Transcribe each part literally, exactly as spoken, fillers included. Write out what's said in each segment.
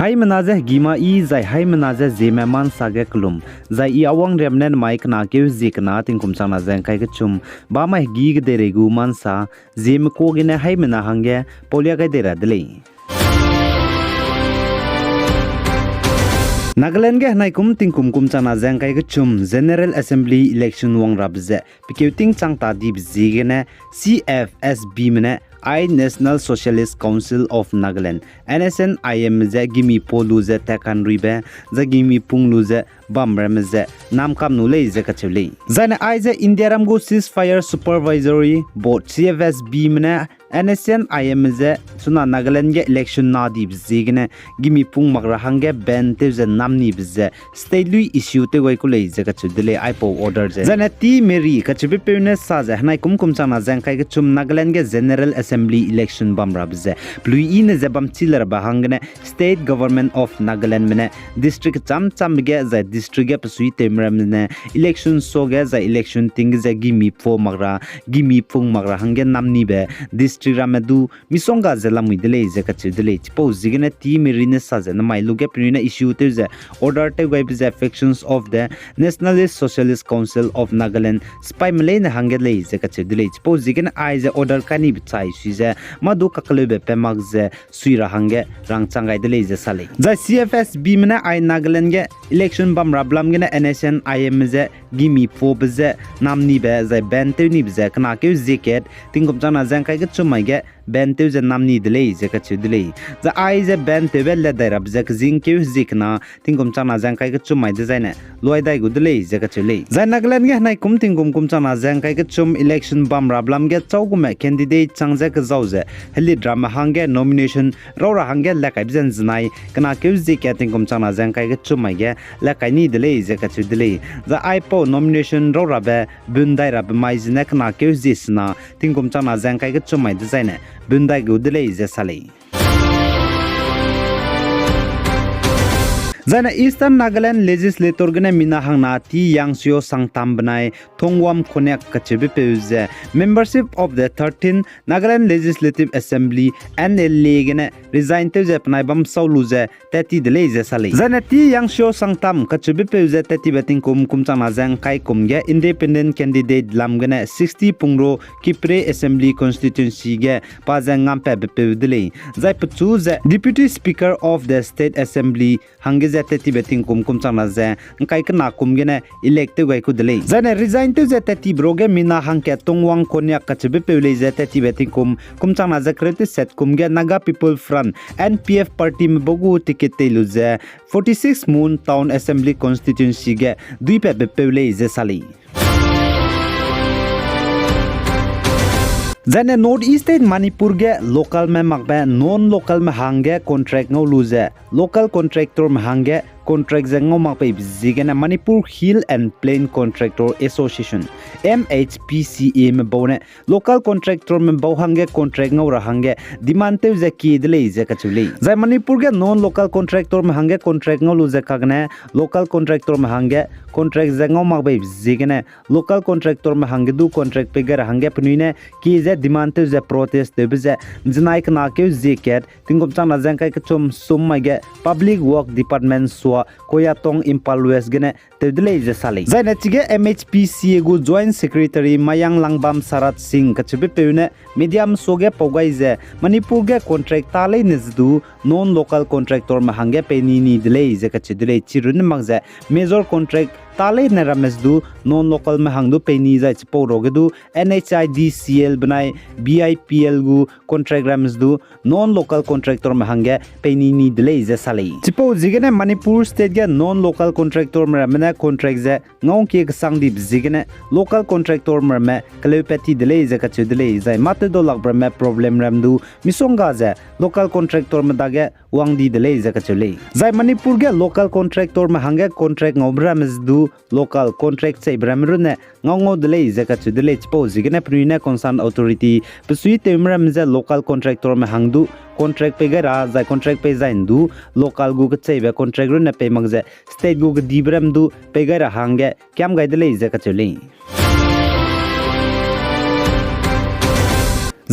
Haimena ze hegî ma i, zai haimena ze Zeme ma nsa ge kelum, zai i Awangriame ne namai kena keu zie kena tingkum changna ze ngkai kechum, bamai hegî kedeirei gu ma nsa, Zeme ka gene haimena hangge paulia gai dei ra de lei. Nagaland ge henaikum tingkum kum changna ze ngkai kechum General Assembly election wang rabe ze pekeu ting chang ta dibe ziegene C F S Bme ne ai National Socialist Council of Nagaland, N S N I M ze gimi pa lu ze tat kanruibe, zai gimi pung lu ze bamramme ze namkam nu lei ze kacheu lei. Zaine aize Indiaram gu Ceasefire Supervisory Board, C F S Bme ne N S N I M ze chuna Nagaland ge election na dibe ziegene gimi pung mak ra hangge ban tew ze namnibe ze state lui issue tew gai ku lei ze kacheu de lei aipau order ze. Zaine T Mary kacheubepeu ne sa ze henaikum kum changna ze ngkai kechum Nagaland ge General Assembly election bam rabe ze pelui i ne ze bamchi le rabe hanggene State Government of Nagalandme ne district kecham chambe ge zai district ge pesuitewme ramme ne election suage zai election ting ge ze gimi pa mak ra, gimi pung mak ra hangge namnibe district ramme du misongga ze lamui de lei ze kacheu de lei. Chipau ziegene T Mary ne sa ze namai lu ge penui ne issue tew ze order tew gaibe ze factions of the Nationalist Socialist Council of Nagaland sipaime leine hangge lei ze kacheu de lei. Chipau ziegene aize order kai nibe chai sui ze mâ du kakeleube pe mak ze sui ra hangge rangchang gai de lei ze sa lei. Zai C F S Bme ne ai Nagaland ge election bam rabe lam gene N S N I M ze gimi pabe ze namnibe zai ban tew nibe ze kena keu zie kat tingkum changna ze ngkai kechum mai ge ban tew ze namni de lei ze kacheu de lei. Zai aize ban tewbe lat dai rabe ze kezing keu zie kena tingkum changna ze ngkai kechum mai dezaine luai dai gu de lei ze kacheu lei. Zai Nagaland ge henaikum tingkum kum changna ze ngkai kechum election bam rabe lam ge châu gume candidate chang ze kezau ze helit ramme hangge nomination rau ra hangge lat kaibe ze nzenai kena keu zie kat tingkum changna ze ngkai kechum mai ge lat kai ni de lei ze kacheu de lei. Zai aipau nomination rau rabe bun dai rabe mai zene kena keu zie sena tingkum changna ze ngkai kechum mai dezaine bun dai gu de lei ze sa lei. Zaine Eastern Nagaland Legislature gene mina hangna T Yangsio Sangtam benai Thongwam Konyak kacheubepeu ze membership of the thirteenth Nagaland Legislative Assembly, N L A gene resign tew ze penai bam sau lu ze tat ti de lei ze sa lei. Zaine T Yangsio Sangtam kacheubepeu ze tat tibe tingkum kum changna ze ngkai kum ge independent candidate lam gene sixty Pungro Kiphire Assembly Constituency ge pa ze ngampatbepeu de lei. Zai pechu ze Deputy Speaker of the State Assembly hangge ze tat tibe tingkum kum changna ze ngkai kena kum gene elect tew gai ku de lei. Zaine resign tew ze tat tibe ruage mina hangkat Thongwam Konyak kacheubepeu lei ze tat tibe tingkum kum changna ze kereu teset kum ge Naga People Front, N P F partyme bau gu ticket tei lu ze forty-six Mon Town Assembly Constituency ge duipatbepeu lei ze sa lei. Zaine North East State Manipur ge localme makbe non-localme hangge contract ngau lu ze local contractorme hangge contract ze ngau mak peibe ziegene Manipur Hill and Plain Contractor Association, M H P C Ame bau ne local contractorme bau hangge contract ngau ra hangge demand tew ze kie de lei ze kacheu lei. Zai Manipur ge non-local contractorme hangge contract ngau lu ze kagene local contractorme hangge contract ze ngau mak peibe ziegene local contractorme hangge du contract pei gai ra hangge penui ne kie ze demand tew ze protest tewbe ze nzenai kena keu zie kat tingkum changna ze ngkai kechum sum mai ge Public Work Department sua Koyatong Imphal West gene tew de lei ze sa lei. Zaine chige M H P C A gu Joint Secretary Mayang Langbam Sarat Singh kacheubepeu ne mediame suage pau gai ze Manipur ge contract ta leine ze du non-local contractorme hangge peini ni de lei ze kacheu de lei. Chirunne mak ze major contract ta leine ramme ze du non-localme hang du peini zai chipau ruage du N H I D C L benai B I P L gu contract ramme ze du non-local contractorme hangge peini ni de lei ze sa lei. Chipau ziegene Manipur State ge non-local contractorme ramme ne contract ze ngaukie kesang dibe ziegene local contractorme ramme keleupat ti de lei ze kacheu de lei. Zai mâ tewdau lakbe ramme problem ram du misongga ze local contractorme dage wang di de lei ze kacheu lei. Zai Manipur ge local contractorme hangge contract ngaube ramme ze du local contract cheibe ramme runne ngau ngau de lei ze kacheu de lei. Chipau ziegene penui ne concerned authority pesuitewme ramme ze local contractorme hang du contract pei gai ra zai contract pei zai ndu local gu kecheibe contract runne pei mak ze state gu kedibe ram du pei gai ra hangge kiam gai de lei ze kacheu lei.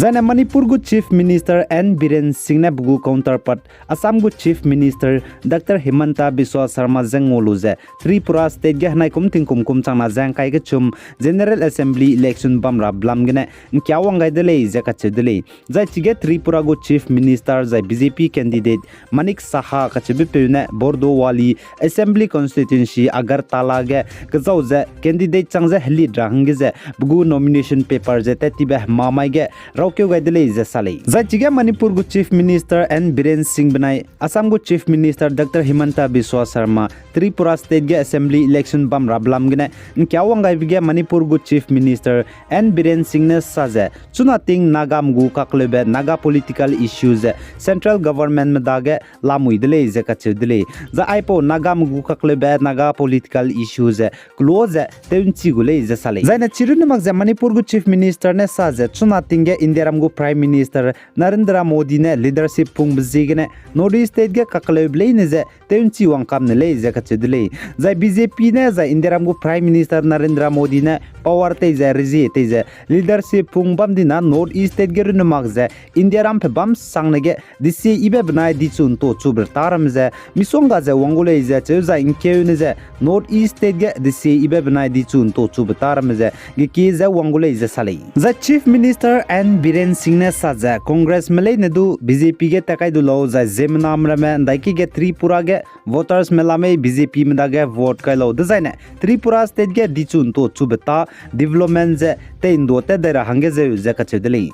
Zaine Manipur gu Chief Minister N Biren Singh ne pe gu counterpart Assam gu Chief Minister Doctor Himanta Biswa Sarma je ngau lu ze Tripura State ge henai kum tingkum kum changna ze ngkai kechum General Assembly election bam ra belam gene ngkia wang gai de lei ze kacheu de lei. Zai chige Tripura gu Chief Minister zai B J P candidate Manik Saha kacheubepeu ne Bordowali Assembly Constituency Agartala ge kezau ze candidate chang ze helit ra hangge ze pe gu nomination paper ze tat tibe hemamai ge raukeu gai de lei ze sa lei. Zai chige Manipur gu Chief Minister N Biren Singh benai Assam gu Chief Minister Doctor Himanta Biswa Sarma Tripura State ge Assembly election bam ra belam gene ngkia wang gaibe ge Manipur gu Chief Minister N Biren Singh ne sa ze chuna ting Nagame gu kakleube Naga political issue ze central governmentme dage lamui de lei ze kacheu de lei. Zai aipau Nagame gu kakleube Naga political issue ze kelo ze tew'nchi gu lei ze sa lei. Zaine chirunne mak ze Manipur gu Chief Minister ne sa ze chuna ting ge Indiaram gu Prime Minister Narendra Modi ne leadership pungbe ziegene North East State ge kakleube leine ze tew'nchi wangkam ne lei ze kacheu de lei. Zai B J P ne zai Indiaram gu Prime Minister Narendra Modi ne power tei ze rezie tei ze leadership pung bam dina North East State ge runne mak ze Indiaram pe bam sangne ge desie yibe benai dichu nto chube ta ramme ze misongga ze wang gu lei ze cheu zai ngkeune ze North East State ge desie yibe benai dichu nto chube ta ramme ze gekie ze wang gu lei ze sa lei. Zai Chief Minister N Biren Singh ne sa ze Congressme leine du B J P ge tat kai du lau zai ziemmename ramme ndaiki ge Tripura ge votersme lamei B J Pme dage vote kai lau dezaine Tripura State ge dichu nto chube ta development ze tei ndua tat dai ra hangge zeu ze kacheu de lei.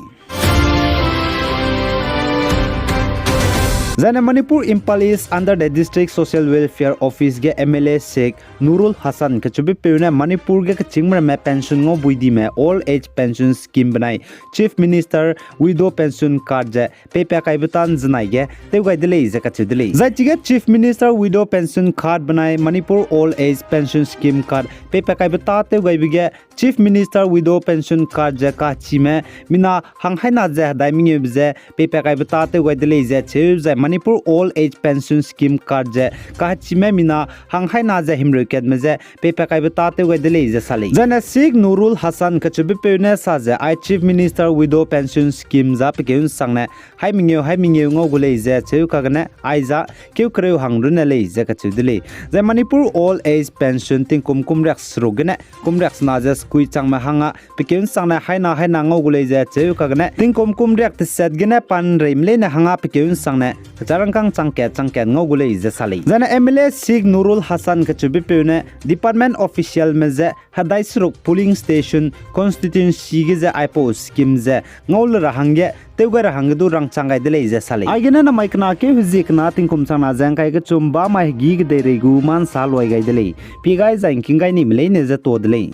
Zaine Manipur Imphal East under the District Social Welfare Office ge M L A Sheikh Nurul Hassan kacheubepeu ne Manipur ge kechîngme ramme pension ngau buidime Old Age Pension Scheme benai Chief Minister Widow Pension Card ze peipat kaibe ta nzenai ge tew gai de lei ze kacheu de lei. Zai chige Chief Minister Widow Pension Card benai Manipur Old Age Pension Scheme Card peipat kaibe ta tew gaibe ge Chief Minister Widow Pension Card ze kachime mina hanghaina ze hedai mengeube ze peipat kaibe ta tew gai de lei ze cheu zai Manipur Old Age Pension Scheme Card ze kachime mina hanghaina ze himreu katme ze peipat kaibe ta tew gai de lei ze sa lei. Zaine Sheikh Nurul Hassan kacheubepeu ne sa ze ai Chief Minister Widow Pension Scheme za pekeu nsangne hai mengeu hai mengeu ngau gu lei ze cheu kagene ai za keu kereu hang runne lei ze kacheu de lei. Zai Manipur Old Age Pension tingkum kum riak seruk gene kum riak sena ze sekui changme hanga pekeu nsangne haina haina ngau gu lei ze cheu kagene tingkum kum riak teset gene pan reime leine hanga pekeu nsangne kecharangkang changkat changkat ngau gu lei ze sa lei. Zaine M L A Sheikh Nurul Hassan kacheubepeu ne department officialme ze hedai seruk polling station constituency ge ze aipau scheme ze ngau le ra hangge tew gai ra hangge du rangchang gai de lei ze sa lei. Aigene namai kena keu hezie kena tingkum changna ze ngkai kechum ba mai hegî kedeirei gu ma nsa luai gai de lei. Pie gai zai ngking gai nime leine ze tuâ de lei.